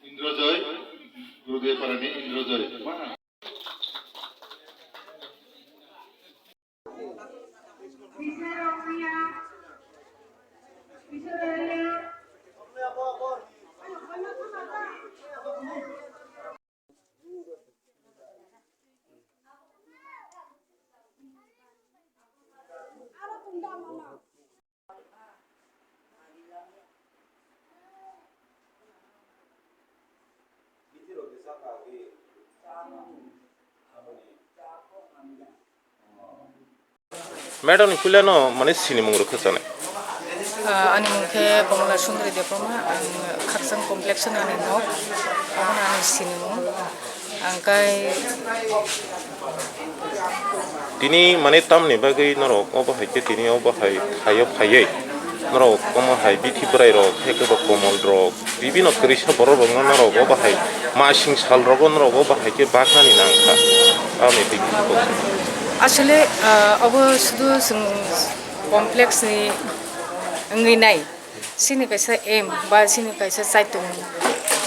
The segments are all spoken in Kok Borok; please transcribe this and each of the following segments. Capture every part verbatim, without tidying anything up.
Indrojoy, Gurudev Parani Indrojoy. Madam ni puila no mane sinimung rok khachane. Ah, ani mung khe Komla Sundari Debbarma, ang Khakchang complex ni ani nok, omo ani sinimung. Ang kai Tini mane tamni bagwi norok obo hai khe tini obo hai thaio phaiwi norok omo hai bithi bwrai rok, hai khe bo komol rok, bibino kwrwisa borok rokno norok obo hai masing sal rogo norok obo hai khe baknani nangkha. Tamni twi Asole, ah, obo sudu chwng complex ni wngwi nai. Chini kaisa aim ba chini kaisa chaitung,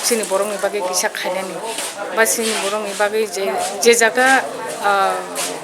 chini borokni bagwi kisa khainani ba chini borokni bagwi je, je jaga, ah,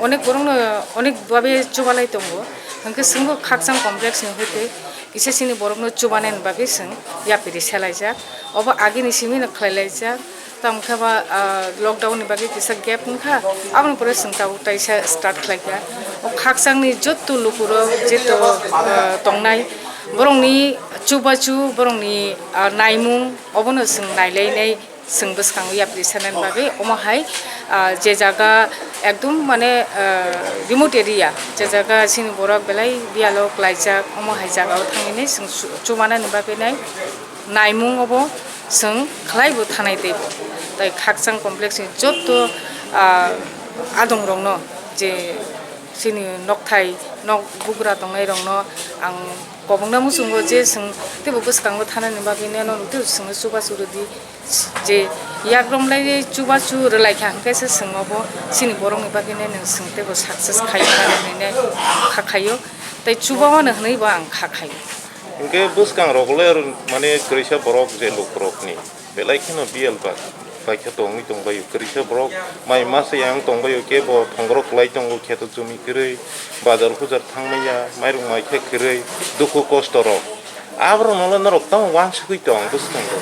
onek borokno onek babe chubalai tongo, hwnkhe chwngbo Khakchang complex ni hoite kisa chini borokno chubanani bagwi chwng yapri selaijak. Obo agini simi no khlai laijak. Tamo khe ba, ah, lockdown ni bagwi kisa gap wngkha, aboni pore chwng tabuk taisa start khlaikha. O Khakchangni jotto lukurok jeto, ah, tongnai, borokni chubachu, borokni, ah, naimung, obono chwng nailainai, chwng bwskango yapri sanani bagwi. Omo hai, ah, je jaga ekdum mane, ah, remote area, je jaga chini borok belai biyalo klaijak, omo hai jagao thangwi chwng chu-, chubanani bagwi nai. Naimung obo chwng khlai bo thanai tei bo. Tai Khakchang complex ni jotto, ah, adong rokno je chini nokthai nok bugra tongnai rokno ang kobongna muchungo je chwng teibo bwskango thanani bagwi neno teibo chwngno chubachu rwdi je yakrom lai chubachu rwlaikha hwnkhe se chwng obo chini borokni bagwi neno chwng teibo success khaio hinwi kha khaio tei chuba mano hinwi bo ang kha khaio. Hingke bwskang rok le mane kwrwisa borok je lukurokni belai kheno biyal ba, bai khe tongwi tongbaio. Kwrwisa borok mai masa yang tongbaio, kebo thongorok kwlai tongo, kheto jumi kwrwi, bazar hujar thangmaya, mairung mai khe kwrwi, dukhu kosto rok. Aborokno le norok tamo wansugwi tong bwskango.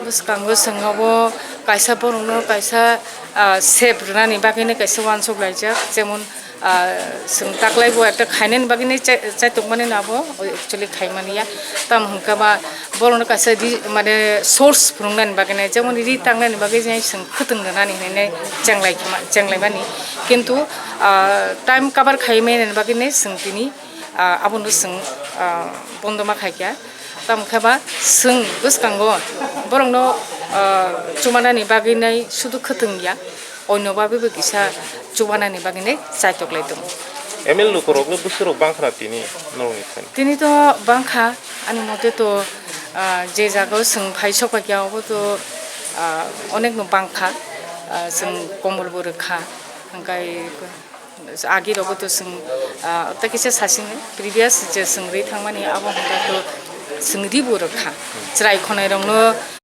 Bwskango chwng obo kaisa borokno kaisa, ah, sep rwnani bagwino kaisa wansuk laijak, jemon, Ah, chwng taklai bo ekta khainani bagwi nai chai-, chaitokmani no abo actually khaimani ya. Tamo hwnkhe ba borokno kaisa di-, mane source phunuknani bagwi nai, jemon ri tangnani bagwi nai chwng khwtwng rwnani hinwi nai chenglai khema, chenglaimani. Kintu, ah, time cover khaiwi mani bagwi nai chwng tini, ah, abono chwng, ah, bondo ma khaikha. Tamo khe ba chwng bwskango borokno, ah, chumanani bagwi nai sudu khwtwng ya. Oino bagwi bo kisa chubanani bagwi nai chaitok lai tongo. M L lukurok le bwswk rok bangkha na tini norokni thani? Tini to bangkha, ani mote to, ah, je jaga o chwng phai sok paikha, obo to, ah, onek no bangkha, ah, chwng kombol bo rwkha, hwnkhe agi rogo to chwng, ah, ta kisa sasing previous je chwng ri thangmani abo hwnkhe to chwng ri bo rwkha, chwrai khonai rok no.